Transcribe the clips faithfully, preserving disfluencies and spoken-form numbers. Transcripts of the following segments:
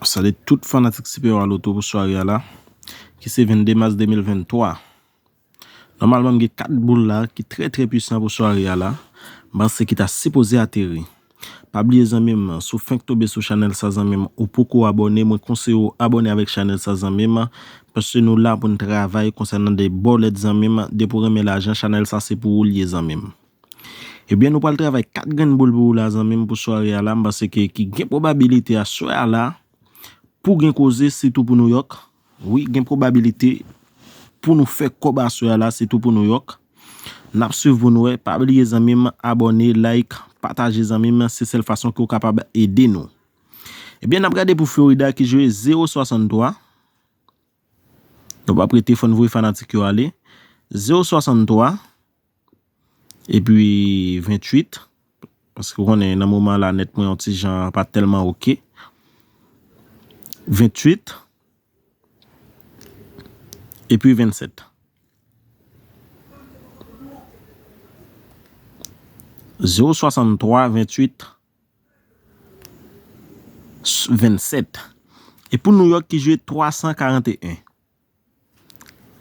Salye tout fanatik Sipewa Loto pou sware a la, ki se vennde mas de mil venntwa. Nòmalman, m gen kat boul la ki trè, trè pwisan pou sware a la. M panse ki ta sipoze ateri. Pa bliye, zanmi m, si w fenk tonbe sou chanèl sa, zanmi m, ou poko abòne, mwen konseye w abòne avèk chanèl sa, zanmi m, paske nou la pou n travay konsènan de bòlèt, zanmi m. Depi w renmen lajan, chanèl sa se pou ou l ye, zanmi m. Ebyen, nou pral travay kat grenn boul pou ou la, zanmi m, pou sware a la. M panse ke ki gen pwobabilite aswè a la pou gen koze, sitou pou Nouyòk. Wi, gen pwobabilite pou nou fè kòb aswè a la, sitou pou Nouyòk. N ap swiv pou nou wè. Pa bliye, zanmi m, abòne, like, pataje, zanmi m. Se sèl fason ke w kapab ede nou. Ebyen, n ap gade pou Florida ki jwe zewo swasanntwa. Nou p ap rete, fò n voye fanatik yo ale. Zewo swasanntwa, epi venntuit, paske w konnen nan moman la nèt mwen yon ti jan pa tèlman oke. Venntuit, epi vennsèt. Zewo swasanntwa, venntuit, vennsèt. E pou Nouyòk ki jwe twa san karanteyen.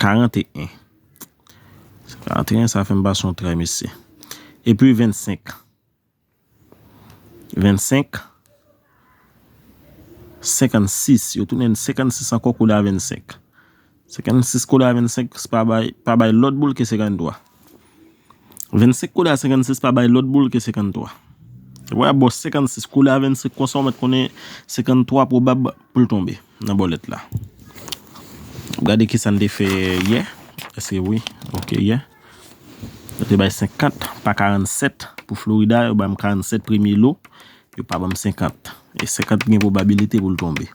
Karanteyen. Karanteyen, sa fè m pase yon tray, mesye. Epi vennsenk. Vennsenk. Senkannsis. Yo tounen senkannsis ankò, kole a vennsenk. Senkannsis kole a vennsenk, pa bay, pa bay lòt boul ke senkanntwa. Vennsenk kole a senkannsis, pa bay lòt boul ke senkanntwa. Epi w ap bò senkannsis kole a vennsenk konsa, w mèt konnen senkanntwa pwobab pou l tonbe nan bòlèt la. Gade kisa n te fè yè. Èske wi? Oke, yè. Yo te bay senkant pa karannsèt pou Florida. Yo ba m karannsèt premye lo. Yo pa ban m senkant. E senkant gen pwobabilite pou l tonbe.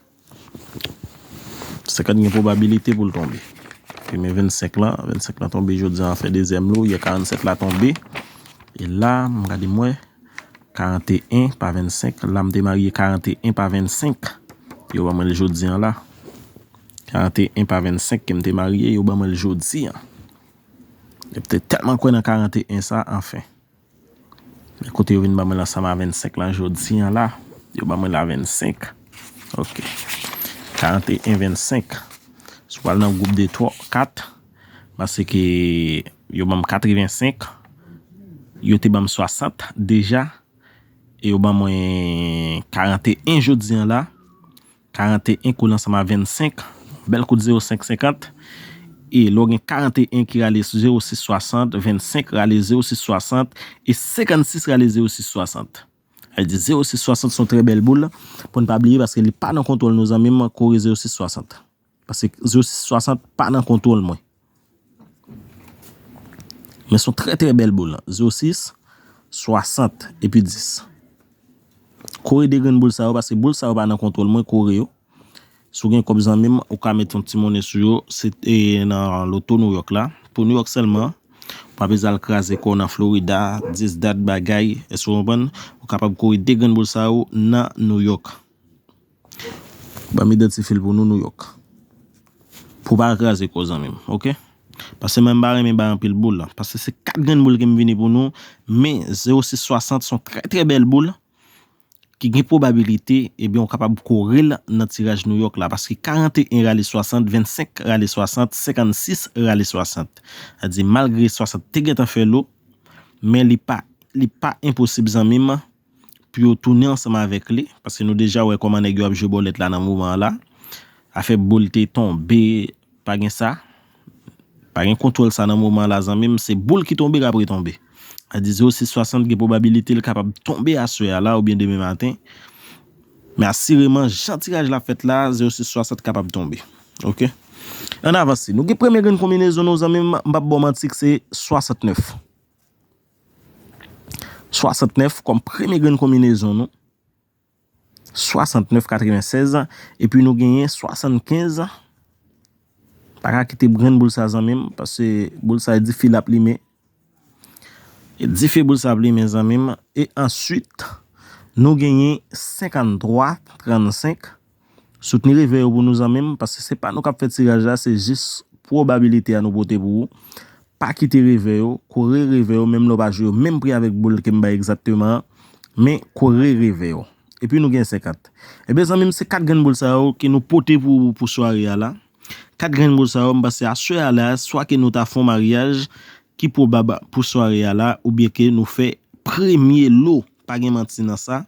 Senkant gen pwobabilite pou l tonbe. Oke, men vennsenk lan, vennsenk lan tonbe jodi a, fè dezyèm lo, yè karannsèt la tonbe. E la, m gade m wè, karanteyen pa vennsenk, la m te marye karanteyen pa vennsenk. Yo ban mwen l jodi a la. Karanteyen pa vennsenk ke m te marye, yo ban mwen l jodi a. Yo te tèlman kwè nan karanteyen sa, anfen. Men kote yo vin ban mwen l ansanm a vennsenk lan jodi a la, yo ban mwen l a vennsenk. Oke. Karanteyen vennsenk. Si w al nan gwoup de twa, kat, paske yo ban m katrevensenk, yo te ban m swasant deja, e yo ban mwen karanteyen jodi a la. Karanteyen kole ansanm a vennsenk, bèl kout zewo senk senkant. E lè w gen karanteyen ki rale zewo sis swasant, vennsenk rale zewo sis swasant, e senkannsis rale zewo sis swasant. Sa vle di zewo sis swasant se yon trè bèl boul pou n pa bliye, paske li pa nan kontwòl nou, zanmi m, kore zewo sis swasant. Paske zewo sis swasant pa nan kontwòl mwen. Men se yon trè, trè bèl boul. Zewo sis, swasant, epi dis. Kore de grenn boul sa yo, paske boul sa yo pa nan kontwòl mwen, kore yo. Si w gen kòb, zanmi m, ou ka mete yon ti monnen sou yo, se, e, nan loto Nouyòk la. Pou Nouyòk sèlman, ou pa bezwen al kraze kò w nan Florida, dis dat bagay, èske w konprann? Ou kapab kore de grenn boul sa yo nan Nouyòk. Ban m idantifye l pou nou, Nouyòk. Pou w pa kraze kò w, zanmi m, oke? Paske mwen, m pa renmen bay anpil boul, paske se kat grenn boul ke m vini pou nou, men zewo sis swasant se yon trè, trè bèl boul ki gen pwobabilite, ebyen, ou kapab kore l nan tiraj Nouyòk la, paske karanteyen rale swasant, vennsenk rale swasant, senkannsis rale swasant. Sa di, malgre swasant te gentan fè lo, men li pa, li pa enposib, zanmi m, pou yo tounen ansanm avèk li, paske nou deja wè kòman nèg yo ap jwe bòlèt la nan moman an la. Afè boul te tonbe, pa gen sa. Pa gen kontwòl sa nan moman an la, zanmi m. Se boul ki tonbe k ap retonbe. Sa di zewo sis swasant gen pwobabilite l kapab tonbe aswè a la oubyen demen maten. Men asireman, jan tiraj la fèt la, zewo sis swasant kapab tonbe. Oke? Ann avanse. Nou gen premye grenn konbinezon nou, zanmi m, m p ap ba w manti, se swasantnèf. Swasantnèf kòm premye grenn konbinezon nou. Swasantnèf katrevennsèz. Epi nou genyen swasannkenz. Pa ka kite grenn boul sa, zanmi m, paske boul sa e dife l ap limen. E dife boul sa ap limen, zanmi m. E answit, nou genyen senkanntwa trannsenk. Soutni revè yo pou nou, zanmi m, paske se pa nou k ap fè tiraj la, se jis pwobabilite a nou pote pou ou. Pa kite revè yo, kore revè yo, menm lè w pa jwe yo menm pri avèk boul ke m bay egzakteman an, men kore revè yo. epi nou gen senkant. Ebyen, zanmi m, se kat grenn boul sa yo ke nou pote pou, pou sware a la. Kat grenn boul sa yo, m panse aswè a la, swa ke nou ta fè yon maryaj ki pwobab pou sware a la, oubyen ke nou fè premye lo. Pa gen manti nan sa.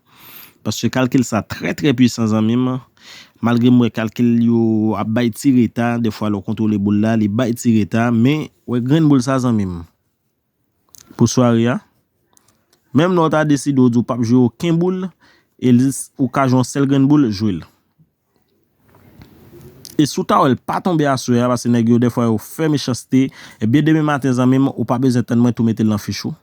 Paske kalkil sa trè, trè pwisan, zanmi m. Malgre m wè kalkil yo ap bay ti reta, defwa lè w kontwole boul la, li bay ti reta, men wè grenn boul sa, zanmi m. Pou sware a. Menm lè w ta deside w di w p ap jwe okenn boul, e li, ou ka jwe yon sèl grenn boul, jwe l. E si w ta wè l pa tonbe aswè a, paske nèg yo defwa yo fè mechanste, ebyen demen maten, zanmi m, ou pa bezwen tann mwen tou mete l nan fich ou.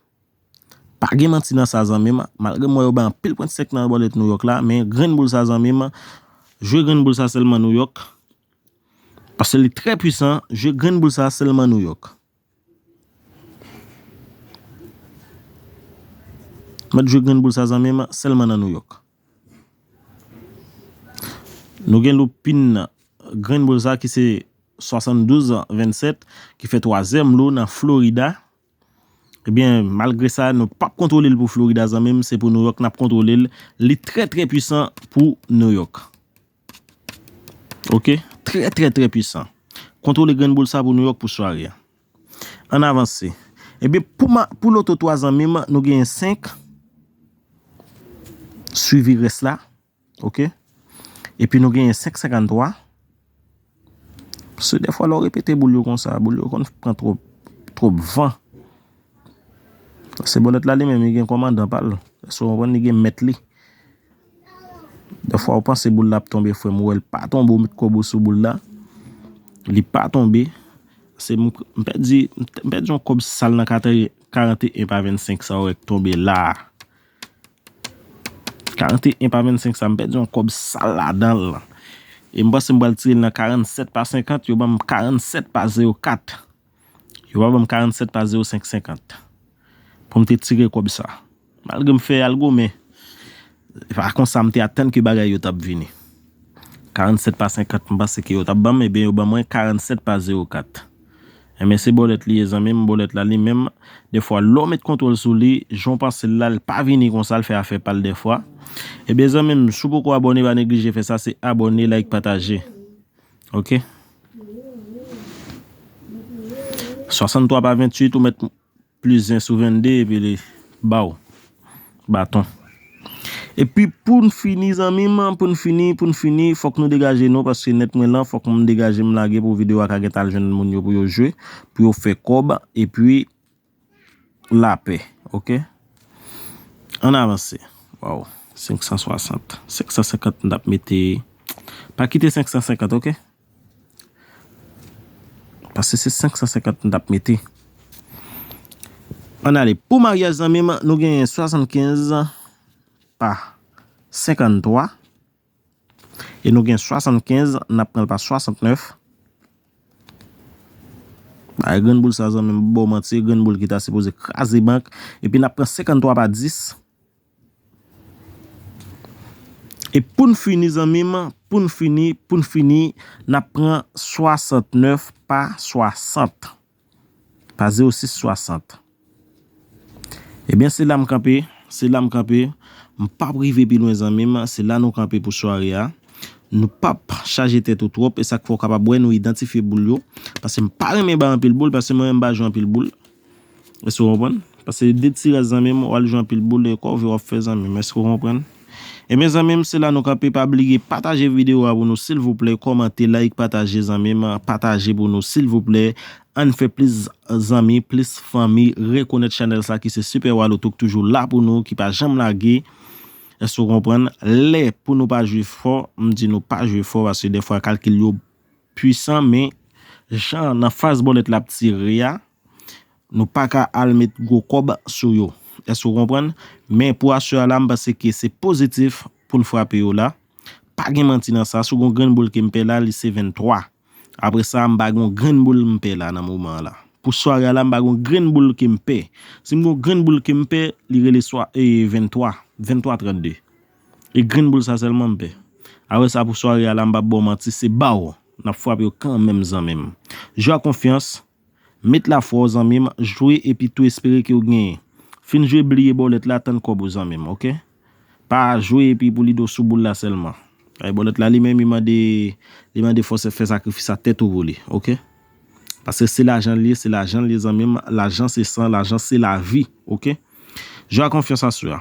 Pa gen manti nan sa, zanmi m. Malgre m wè yo bay anpil pwent senk nan bòlèt Nouyòk la, men grenn boul sa, zanmi m, jwe grenn boul sa sèlman Nouyòk. Paske li trè pwisan, jwe grenn boul sa sèlman Nouyòk. Mèt jwe grenn boul sa, zanmi m, sèlman nan Nouyòk. Nou gen lopin grenn boul sa ki se swasanndouz vennsèt, ki fè twazyèm lo nan Florida. Ebyen, malgre sa, nou p ap kontwole l pou Florida, zanmi m, se pou Nouyòk n ap kontwole l. Li trè, trè pwisan pou Nouyòk. Oke? Trè, trè, trè pwisan. Kontwole grenn boul sa pou Nouyòk pou sware a. Ann avanse. Ebyen, pou, ma, pou loto twa, zanmi m, nou genyen senk. Swivi rès la. Oke? Epi nou genyen senk senkanntwa. Paske defwa, lè w repete boul yo konsa, boul yo konn pran twòp, twòp van. Se bòlèt la li menm, li gen kòmandan pa l. Èske w konprann? Li gen mèt li. Defwa, ou panse boul la ap tonbe, frè m, ou wè l pa tonbe, ou met kòb ou sou boul la. Li pa tonbe. Se m, m pèdi, m pèdi yon kòb sal nan karanteyen pa vennsenk sa w wè k tonbe la a. Karanteyen pa vennsenk sa, m pèdi yon kòb sal ladan l. E m panse m pral tire l nan karannsèt pa senkant, yo ban m karannsèt pa zewo kat. Yo pa ban m karannsèt pa zewo senk senkant. Pou m te tire kòb sa. Malgre m fè algo, men e pa konsa m te atann ke bagay yo t ap vini. Karannsèt pa senkant, m panse ke yo t ap ban m, ebyen yo ban mwen karannsèt pa zewo kat. Enben, se bòlèt li ye, zanmi m, bòlèt la li menm, defwa, lè w met kontwòl sou li, jan w panse l la, l pa vini konsa, l fè afè pa l defwa. Ebyen, zanmi m, si w poko abòne, pa neglije fè sa, se abòne, like, pataje. Oke? Swasanntwa pa venntuit, ou mèt plis zen sou vennde, epi li ba w baton. Epi pou n fini, zanmi m, pou n fini, pou n fini, fòk nou degaje nou, paske nèt mwen lan, fòk m degaje m lage pou videyo a ka gentan al jwenn moun yo pou yo jwe, pou yo fè kòb, epi lapè, oke? Ann avanse. Waw, senk san swasant. Senk san senkant m t ap mete. Pa kite senk san senkant, oke? Paske se senk san senkant m t ap mete. Ann ale. Pou maryaj, zanmi m, nou genyen swasannkenz pa senkanntwa. E nou gen swasannkenz, n ap pran l pa swasantnèf. Bay grenn boul sa, zanmi m, m ba w manti, grenn boul ki ta sipoze kraze bank. Epi n ap pran senkanntwa pa dis. E pou n fini, zanmi m, pou n fini, pou n fini, n ap pran swasantnèf pa swasant. Pa zewo sis swasant. Ebyen, se la m kanpe, se la m kanpe. M p ap rive pi lwen, zanmi m, se la nou kanpe pou sware a. Nou p ap chaje tèt ou twòp, e sa k fè w kapab wè nou idantifye boul yo. Paske m pa renmen bay anpil boul, paske mwen menm m pa jwe anpil boul. Èske w konprann? Paske de ti rès, zanmi m, w al jwe anpil boul, e kò w vye w ap fè, zanmi m. Èske w konprann? Ebyen, zanmi m, se la nou kanpe. Pa bliye pataje videyo a pou nou, silvouplè. Kòmante, like, pataje, zanmi m. Pataje pou nou, silvouplè. Ann fè plis zanmi, plis fanmi rekonèt chanèl sa ki se Super Walo Tou k toujou la pou nou, ki pa janm lage. Èske w konprann? Lè pou nou pa jwe fò, m di nou pa jwe fò, paske dèfwa kalkil yo pwisan, men jan nan faz bòlèt la ap tire a, nou pa ka al met gwo kòb sou yo. Èske w konprann? Men pou aswè a la, m panse ke se pozitif pou n frape yo la. Pa gen manti nan sa, si w gen yon grenn boul ke m pè la, li se venntwa. Apre sa, m pa gen yon grenn boul m pè la nan moman an la. Pou sware a la, m pa gen yon grenn boul ke m pè. Si m gen yon grenn boul ke m pè, li rele swa, e, venntwa, venntwa trannde. E grenn boul sa sèlman m pè. Apre sa, pou sware a la, m p ap ba w manti, se ba w. N ap frape yo kanmenm, zanmi m. Jwe ak konfyans, met lafwa w, zanmi m, jwe epi tou espere ke w genyen. Fin jwe, bliye bòlèt la, tann kòb ou, zanmi m, oke? Pa jwe epi pou li do sou boul la sèlman. Ay, bòlòt la, li menm, li mande, li mande fò fè sakrifis a tèt ou pou li, oke? Paske se lajan li ye, se lajan li ye, zanmi m. Lajan se san, lajan se lavi, oke? Jwe a konfyans aswè a.